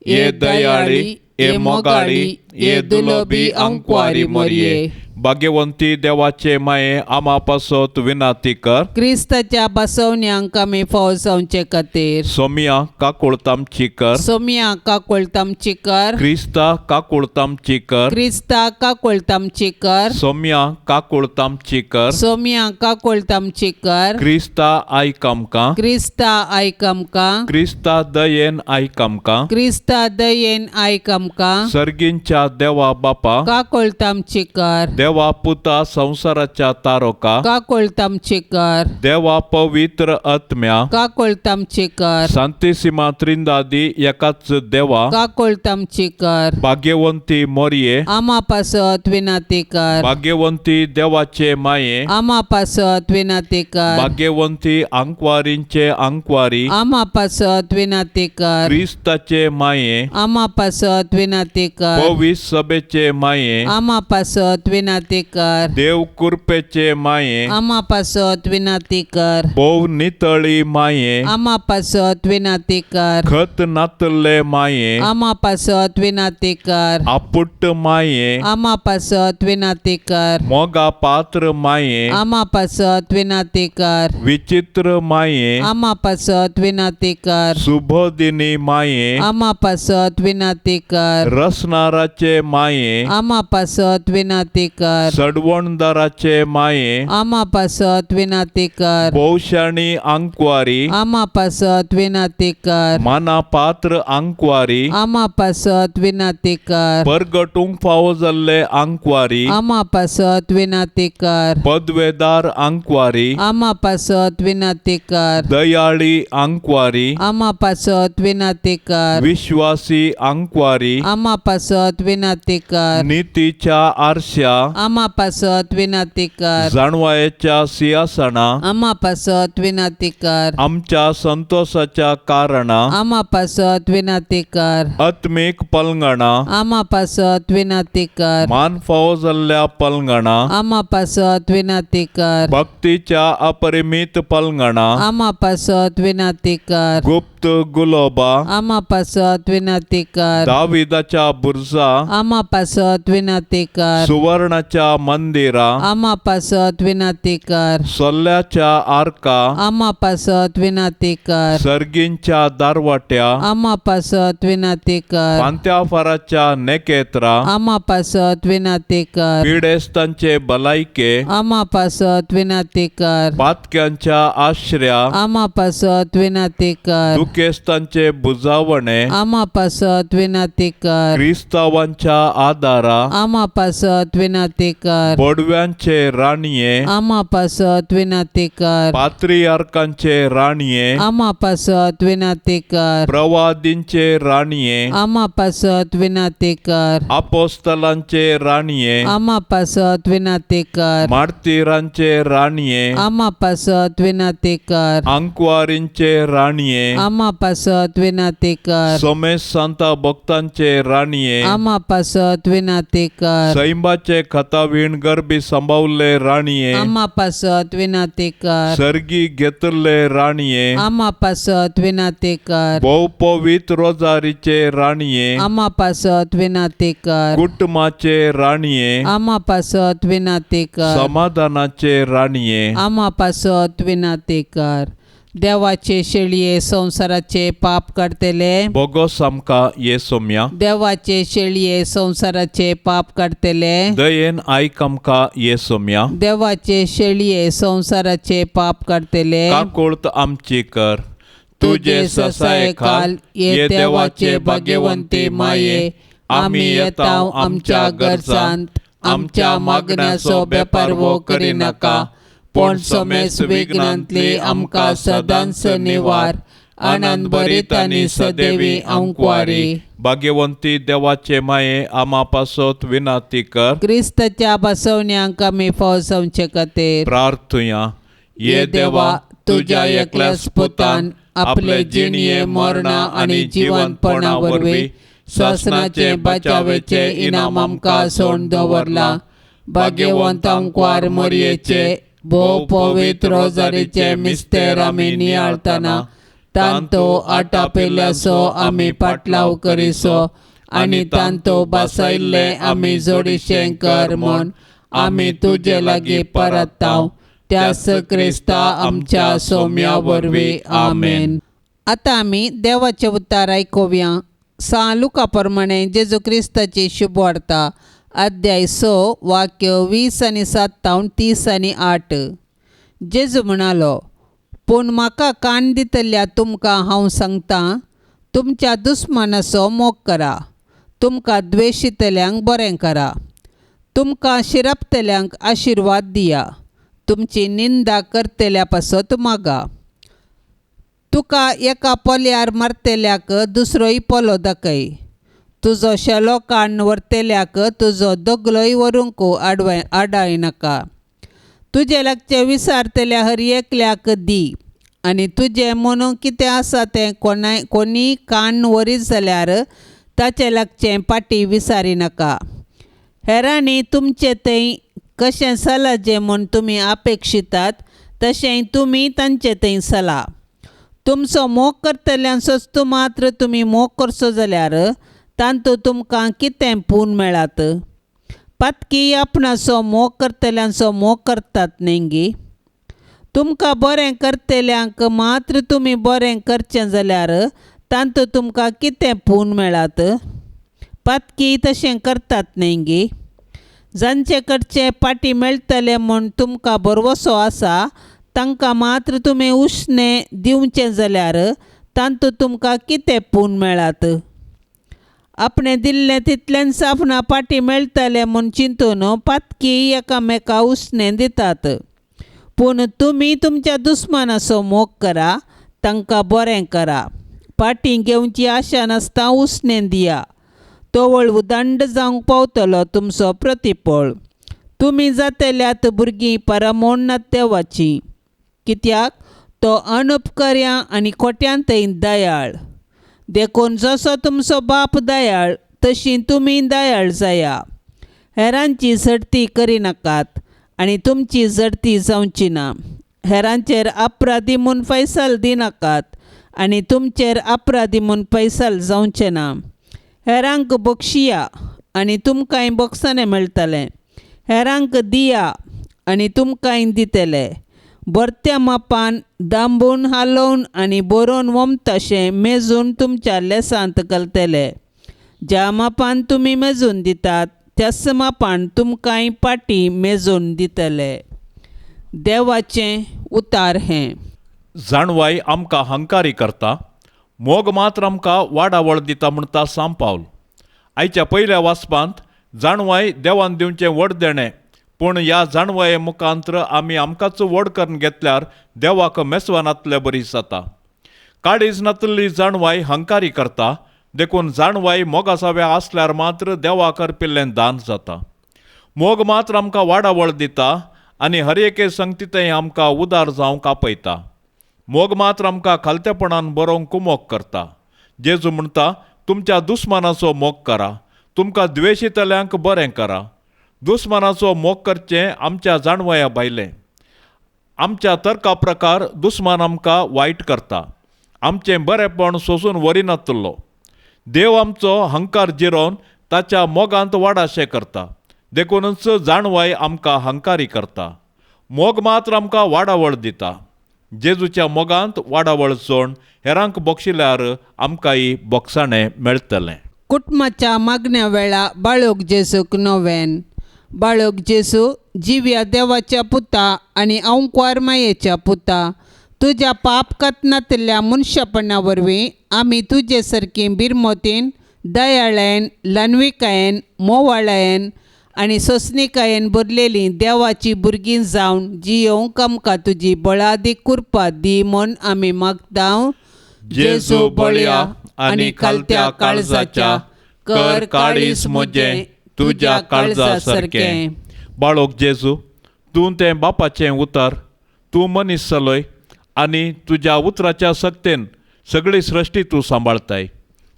ये दयाळी, ये मोगाळी, ये दुलोबी अंकवारी मोरये, भाग्यवंती देवाचे माये, आमा पासत विनाती कर. क्रिस्ताच्या बसवण्यांक आमी फाव जावचे खातीर. सोमिया काकुळतामची कर. सोमिया काकुळतामची कर. क्रिस्ता काकुळतामची कर. क्रिस्ता काकुळतामची कर. सोमिया काकुळतामची कर. सोमिया काकुळतामची कर. क्रिस्ता आयक आमकां. क्रिस्ता आयक आमकां. क्रिस्ता दयेन आयक आमकां. क्रिस्ता दयेन आयक आमकां. सर्गींच्या देवा बापा, काकुळतामची कर. देवा पुता संवसाराच्या तारोका, काकुळतामची कर. देवा पवित्र आत्म्या, काकुळतामची कर. सांतिसिमा त्रिंदादी एकाच देवा, काकुळतामची कर. भाग्यवंती मोरये, आमा पासत विनंती कर. भाग्यवंती देवाचे माये, आमा पासत विनंती कर. भाग्यवंती आंकवारींचे आंकवारी, आमा पासत विनंती कर. क्रिस्ताचे माये, आमा पासत विनंती कर. पवित्र सभेचे माये, आमा पासत विनंती विनाती कर. देव कुरपेचे माये, आमा पासत विनाती कर. भोव नितळी माये, आमा पासत विनाती कर. खत नातल्ले माये, आमा पासत विनाती कर. आपुट्ट माये, आमा पासत विनाती कर. मोगा पात्र माये, आमा पासत विनाती कर. विचित्र माये, आमा पासत विनाती कर. सुबोधिनी माये, आमा पासत विनाती कर. रसनाराचे माये, आमा पासत विनाती कर. सडवणदाराचे माये, आमा पासत विनाती कर. भोवशाणी आंकवारी, आमा पासत विनाती कर. माना पात्र आंकवारी, आमा पासत विनाती कर. परगटूंक फावो जाल्ले आंकवारी, आमा पासत विनाती कर. पदवेदार आंकवारी, आमा पासत विनाती कर. दयाळी आंकवारी, आमा पासत विनाती कर. विश्वासी आंकवारी, आमा पासत विनाती कर. नितीच्या आरश्या, आमा पासत विनाती कर. जाणवायेच्या सिंहासना, आमा पासत विनाती कर. आमच्या संतोषाच्या कारणा, आमा पासत विनाती कर. आत्मीक पलंगणा, आमा पासत विनाती कर. मान फावो जाल्ल्या पलंगणा, आमा पासत विनाती कर. भक्तीच्या अपरिमीत पलंगणा, आमा पासत विनाती कर. गुप्त गुलोबा, आमा पासत विनाती कर. दाविदाच्या बुर्जा, आमा पासत विनाती कर. सुवर्णाच्या मंदिरा, आमा पासत विनाती कर. सोल्ल्याच्या आर्का, आमा पासत विनाती कर. सर्गींच्या दारवाट्या, आमा पासत विनाती कर. पांत्याफाराच्या नेकेत्रा, आमा पासत विनाती कर. पिडेस्तांचे भलायके, आमा पासत विनाती कर. पातक्यांच्या आश्र्या, आमा पासत विनाती कर. दुखेस्तांचे बुजावणे, आमा पासत विनाती कर. क्रिस्तावांच्या आदारा, आमा पासत विनाती कर. बोडव्यांचे राणये, आमा पासत विनाती कर. पात्रियार्कांचे राणये, आमा पासत विनाती कर. प्रवादींचे राणये, आमा पासत विनाती कर. आपोस्तलांचे राणये, आमा पासत विनाती कर. मार्तीरांचे राणये, आमा पासत विनाती कर. आंकवारींचे राणये, आमा पासत विनाती कर. सोमेश सांता भक्तांचे राणये, आमा पासत विनाती कर. सैंबाचे खतावीण गरबी सांबावल्ले राणये, आमा पासत विनाती कर. सर्गी घेतल्ले राणये, आमा पासत विनाती कर. भोव पवित्र रोजारीचे राणये, आमा पासत विनाती कर. कुटुंबाचे राणये, आमा पासत विनाती कर. समाधानाचे राणये, आमा पासत विनाती कर. देवाचे शेळये संवसाराचे पाप काडतले. बोगोस आमकां ये सोम्या, देवाचे शेळये संवसाराचे पाप काडतले. दयेन आयक आमकां ये सोम्या, देवाचे शेळये संवसाराचे पाप काडतले. काकुळत आमची कर. तुजे ससायखाल ये देवाचे भाग्यवंती माये, आमी येता आमच्या गरजांत, आमच्या मागण्याचो बेपारवो करिनाका, पूण समेस विघ्नांतली आमकां सदांच निवार. आनंद भरीत आनी सदैवी आंकवारी. भाग्यवंती देवाचे माये, आमा पासत विनाती कर. क्रिस्ताच्या बसवण्यांक आमी फौजवचे खातीर प्रार्थुया. ये देवा, तुज्या एकल्याच पुतान आपले जिणये मरणा आनी जिवंतपणा वरवीं सासणाचे बचावेचे इनाम आमकां सोड दवरला. भाग्यवंत आंकवार मोरयेचे भोव पवित्र रोजारीचे मिस्तेर आमी नियाळतना तांतो आटापिल्याचो आमी पाटलाव करिसो आनी तांतो बसयल्ले आमी जोडीशें कर म्हूण आमी तुजे लागीं परताव त्यास क्रिस्ता आमच्या सोम्या वरवीं. आमेन. आतां आमी देवाचें उतार आयकुया. सां लुका प्रमाणे जेजू क्रिस्ताची शुभवार्ता, अध्याय 6 वाक्य 20 आनी 7 30 आनी 8. जेजू म्हणालो, पूण म्हाका कान दितल्या तुमकां हांव सांगतां, तुमच्या दुस्मानाचो मोग करा, तुमकां द्वेशितल्यांक बरें करा, तुमकां शिरपतल्यांक आशिर्वाद दिया, तुमची निंदा करतल्या पासत मागा, तुका एका पोल्यार मारतल्याक दुसरोय पोलो दाखय, तुजो शेलो काण व्हरतल्याक तुजो दगलोय व्हरूंक आडायनाका, तुजे लागचें विसारतल्या हर एकल्याक दी, आनी तुजें म्हणून कितें आसा तें कोणीय कान व्हरीत जाल्यार ताचे लागचें पाटी विसारिनाका. हेरांनी तुमचे थंय कशें चलाचें म्हूण तुमी अपेक्षितात तशें तुमी तांचे थंय चला. तुमचो मोग करतल्यांचोच मात्र तुमी मोग करचो जाल्यार तांतूत तुमकां कितें पूण मेळात? पातकी आपणाचो मोग करतल्यांचो मोग करतात न्ही गी? तुमकां बरें करतल्यांक मात्र तुमी बरें करचें जाल्यार तांतूत तुमकां कितें पूण मेळात? पातकी तशें करतात न्ही गी? जांचे कडचे पाटी मेळटले म्हूण तुमकां भरवसो आसा तांकां मात्र तुमी उश्णें दिवचें जाल्यार तांतूत तुमकां कितें पूण मेळात? आपणें दिल्लें तितलेंच आपणा पाटी मेळटलें म्हूण चिंतून पातकी एकामेका उश्णें दितात. पूण तुमी तुमच्या दुस्मानाचो मोग करा, तांकां बरें करा, पाटी घेवची आशा नासता उश्णें दिया. तवळ उदंड जावंक पावतलो तुमचो प्रतिपळ. तुमी जातल्यात भुरगीं परमोन्नत देवाचीं, कित्याक तो अनुपकर्या आनी खोट्यांतय दयाळ. देखून जसो तुमचो बाप दयाळ तशी तुमी दयाळ जाया. हेरांची झडती करिनाकात आनी तुमची झडती जावची ना. हेरांचेर अपराधी म्हूण फैसल दिनाकात आनी तुमचेर अपराधी म्हूण फैसल जावचें ना. हेरांक बक्षिया आनी तुमकांय बक्षाणें मेळटलें. हेरांक दिया आनी तुमकांय दितले. भरत्या मापान दांबून हालोवन आनी बरोवन वमताशें मेजून तुमच्या लेसांत घालतले. ज्या मापान तुमी मेजून दितात त्याच मापान तुमकांय पाटी मेजून दितले. देवाचें उतार हें. जाणवाय आमकां हंकारी करता, मोग मात्र आमकां वाडावळ दिता म्हणटा सांत पावल. आयच्या पयल्या वाचपांत जाणवाय देवान दिवचें व्हड देणें, पूण ह्या जाणवाये मुखांत्र आमी आमकांच व्हड करून घेतल्यार देवाक मेसवानातले बरी जाता. काळीज नातिल्ली जाणवाय हंकारी करता, देखून जाणवाय मोगासाव्या आसल्यार मात्र देवाक अर्पिल्लें दान जाता. मोग मात्र आमकां वाडावळ दिता आनी हर एके संगतींतय आमकां उदार जावंक आपयता. मोग मात्र आमकां खालतेपणान बरोवंक कुमोक करता. जेजू म्हणटा, तुमच्या दुस्मानाचो मोग करा, तुमकां द्वेशितल्यांक बरें करा. दुस्मानाचो मोग करचें आमच्या जाणवया भायलें. आमच्या तर्का प्रकार दुस्मान आमकां वायट करता, आमचें बरेंपण सोसून व्हरिनातलो. देव आमचो हंकार जिरोवन ताच्या मोगांत वाडाशें करता, देखूनच जाणवाय आमकां हंकारी करता. मोग मात्र आमकां वाडावळ दिता. जेजूच्या मोगांत वाडावळ चोण हेरांक बक्षिल्यार आमकांय बोगसाणें मेळटलें. कुटुंबाच्या मागण्या वेळा बाळोक जेजूक नोवेन. बाळोक जेजू जिव्या देवाच्या पुता आनी अंकवार मायेच्या पुता, तुज्या पाप कतनातल्या मनशापणा वरवीं आमी तुजे सारकी बिरमोतीन, दयाळायेन, ल्हानविकायेन, मोवाळायेन आनी सोंसणिकायेन भरलेलीं देवाचीं भुरगीं जावन जियोवंक आमकां तुजी बळादीक कृपा दी म्हूण आमी मागता. जेजू बळया आनी खालत्या काळजाच्या, कर काळीज म्हजें तुज्या काळजा सारकें. बाळोक जेजू, तूं तें बापाचें उतर, तूं मनीस चलय आनी तुज्या उतराच्या सक्तेन सगळी सृश्टी तूं सांबाळताय.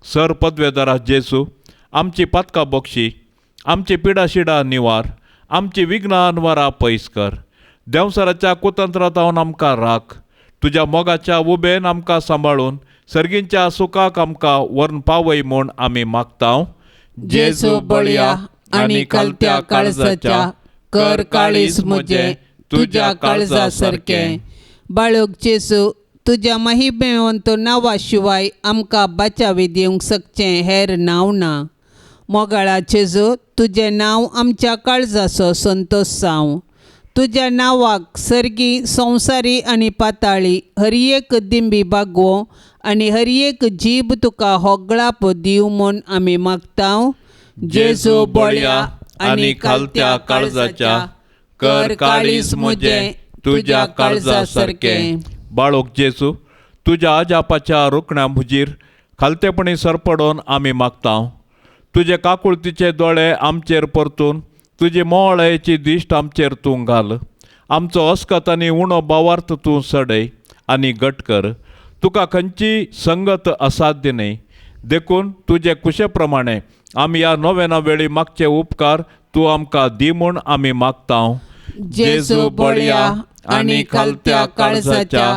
सर पदवेदारा जेजू, आमची पातकां बक्षी, आमची पिडाशिडा निवार, आमची विघ्नां अनवारा पयस कर. देंवसराच्या कुतंत्रांत आमकां राख, तुज्या मोगाच्या उबेन आमकां सांबाळून सर्गींच्या सुखाक आमकां व्हरून पावय म्हूण आमी मागता. जेजू बळया आनी खालत्या काळजाच्या, कर काळीज म्हजें तुज्या काळजा सारकें. बाळोक जेजू, तुज्या महिमेवंत नांवा शिवाय आमकां बाचावी दिवंक शकचें हेर नांव ना. मोगाळा जेजू, तुजें नांव आमच्या काळजाचो संतोश जावं. तुज्या नांवाक सर्गी, संवसारी आनी पाताळी हर एक दिंबी बागोवं आनी हर एक जीब तुका होगळाप दिवं म्हूण आमी मागता. जेजू बळया आनी खालत्या काळजाच्या, कर काळीज म्हजें तुज्या काळजा सारकें. बाळोक जेजू, तुज्या अजापाच्या रुकण्या हुजीर खालतेपणी सरपडोवन आमी मागता. तुजे काकुळतीचे दोळे आमचेर परतून तुजी मोवाळायेची दिश्ट आमचेर तूं घाल. आमचो अस्कत आनी उणो बावार्थ तूं सडय आनी घट कर. तुका खंयची संगत असाध्य न्हय, देखून तुजे कुशे प्रमाणे आमी ह्या नोवेना वेळी मागचे उपकार तूं आमकां दी म्हूण आमी मागता. जेजू बळया आनी खालत्या काळजाच्या,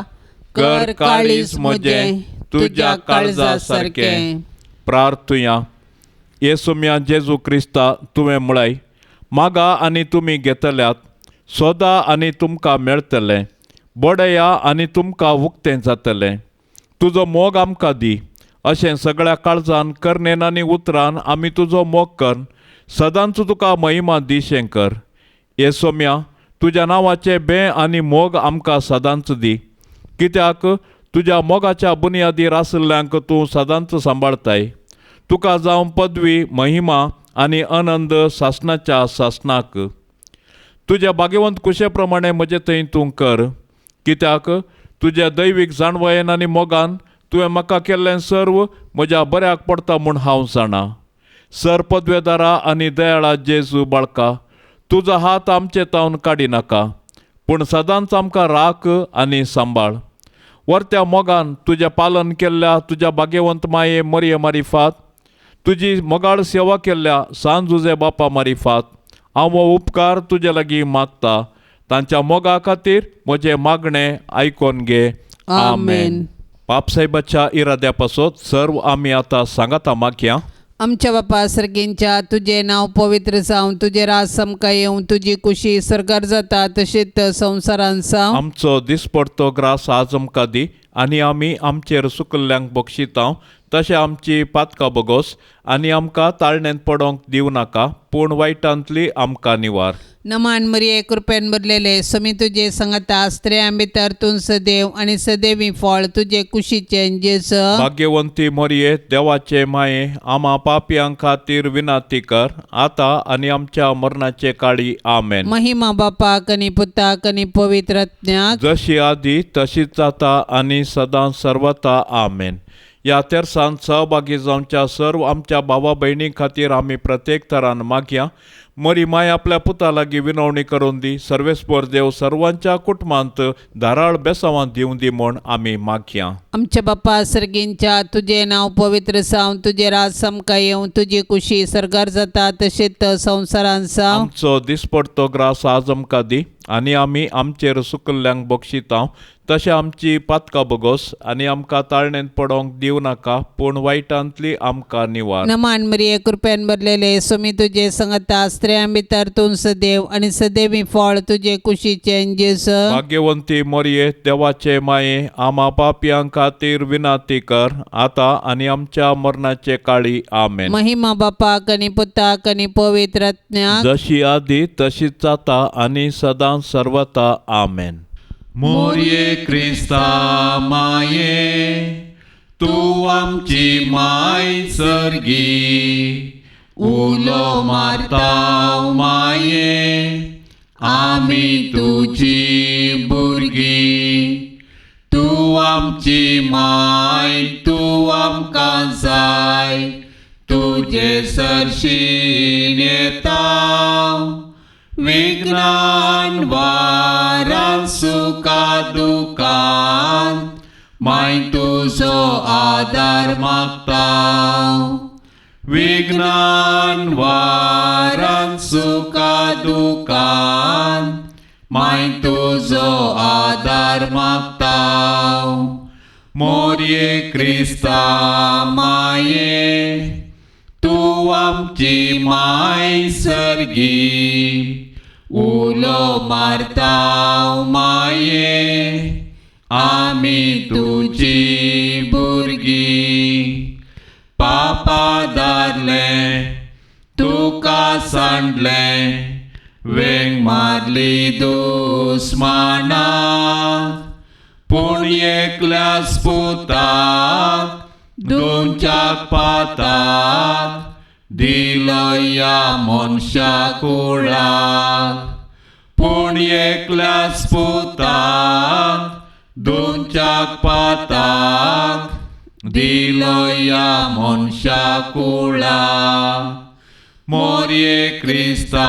कर काळीज म्हजें तुज्या काळजा सारकें. प्रार्थुया. येसुम्या जेजू क्रिस्ता, तुवें म्हळाय, मागा आनी तुमी घेतल्यात, सोदा आनी तुमकां मेळटलें, बडया आनी तुमकां उक्तें जातलें. तुजो मोग आमकां दी, अशें सगळ्या काळजान करणेन आनी उतरान आमी तुजो मोग कर सदांच तुका महिमा दिशें कर. येसोम्या, तुज्या नांवाचें बें आनी मोग आमकां सदांच दी, कित्याक तुज्या मोगाच्या बुन्यादीर आशिल्ल्यांक तूं सदांच सांबाळताय. तुका जावं पदवी, महिमा आनी आनंद सासणाच्या सासणाक. तुज्या भाग्यवंत कुशे प्रमाणे म्हजे थंय तूं कर, कित्याक तुज्या दैवीक जाणवयेन आनी मोगान तुवें म्हाका केल्लें सर्व म्हज्या बऱ्याक पडटा म्हूण हांव जाणा. सर पदवेदारा आनी दयाळा जेजू बाळका, तुजो हात आमचे तावन काडिनाका, पूण सदांच आमकां राख आनी सांबाळ. वरत्या मोगान तुजें पालन केल्ल्या तुज्या भाग्यवंत माये मरिये मारिफात, तुजी मोगाळ सेवा केल्ल्या सान जुजे बापा मारिफात हांव हो उपकार तुजे लागीं मागता. तांच्या मोगा खातीर म्हजें मागणें आयकोन घे. आमेन. बापसाहेबाच्या इराद्या पासत सर्व आमी आतां सांगाता मागया. आमच्या बापा सर्गींच्या, तुजें नांव पवित्र जावं, तुजें राज आमकां येवं, तुजी कुशी सर्गार जाता तशीच संवसारान जावं. आमचो दिसपडतो ग्रास आज आमकां दी, आनी आमी आमचेर सुकल्ल्यांक बक्षितांव तशें आमची पातकां बगोस, आनी आमकां ताळण्यांत पडोंक दिवं नाका, पूण वायटांतली आमकां निवार. नमान मरिये, कृपेन भरलेले, समी तुजे संगता, स्त्रियां भितर तूं सदैव आनी सदैवी फळ तुजे कुशीचें जेजू. भाग्यवंती मरिये, देवाचे माये, आमा पापयां खातीर विनंती कर, आतां आनी आमच्या मरणाचे काळी. आमेन. महिमा बापाक आनी पुताक आनी पवित्र आत्म्याक, जशी आदी तशीच जाता आनी सदां सर्वता. आमेन. ह्या तेरसान सहभागी जावच्या सर्व आमच्या भावा भयणी खातीर आमी प्रत्येक तरान मागया. मरी माय आपल्या पुता लागीं विनवणी करून दी. सर्वेस्पर देव सर्वांच्या कुटुंबांत धाराळ बेसावां दिवं दी म्हूण आमी मागया. आमच्या बापा सर्गींच्या, तुजें नांव पवित्र जावं, तुजें राज आमकां येवं, तुजी कुशी सर्गार जाता तशीच संवसारान जावं. आमचो दिसपडतो ग्रास आज आमकां दी, आनी आमी आमचेर सुकल्ल्यांक बक्षितांव तशें आमची पातकां बगोस, आनी आमकां ताळण्यांत पडोंक दिवं नाका, पूण वायटांतली आमकां निवार. नमान मरिये, कृपेन भरलेले, समी तुजे संगता, स्त्रियां भितर तूं सदैव आनी सदैवी फळ तुजे कुशीचें जेजू. भाग्यवंती मरिये, देवाचे माये, आमा पापयां खातीर विनंती कर, आतां आनी आमच्या मरणाचे काळी. आमेन. महिमा बापाक आनी पुताक आनी पवित्र आत्म्याक, जशी आदी तशीच जाता आनी सदां सर्वता. आमेन. मोरये क्रिस्ता माये, तूं आमची माय सर्गी, उलो मारता माये, आमी तुजी भुरगीं. तूं आमची माय, तूं आमकां जाय, तुजे सरशीन येता, विघ्नान वारान सुखा दुखान, माय तुजो आदार मागता. विघ्नान वारान सुखा दुखान, माय तुजो आदार मागता. मोरये क्रिस्ता माये, तूं आमची माय सर्गी, उलो मारता माये, आमी तुजी भुरगीं. पापा धारलें तुका सांडलें, वेंग मारली दुस्मानाक, पूण एकल्याच पुताक दोनच्या पाताक दिलो ह्या मनशा कुळाक. पूण एकल्याच पुताक दोनच्या पाताक दिलो ह्या मनशा कुळाक. मोरये क्रिस्ता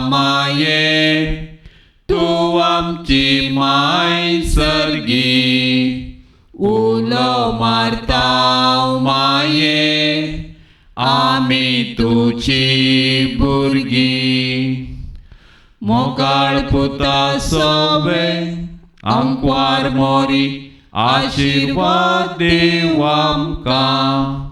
माये, तूं आमची माय सर्गी, उलो मारता माये, आमी तुजी भुरगीं मोगाळ पुता सवे आंकवार मोरी आशिर्वाद देव आमकां.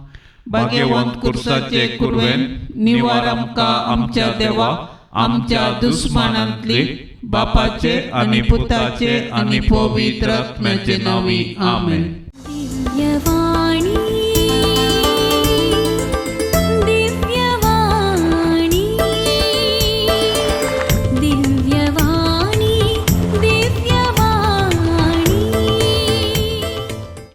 भाग्यवंत कुर्साचे कुरवेन निवार आमकां आमच्या देवा आमच्या दुस्मानांतली, बापाचे आनी पुताचे आनी पवित्र आत्म्याचे नांवी. आमेन. दिव्यवाणी.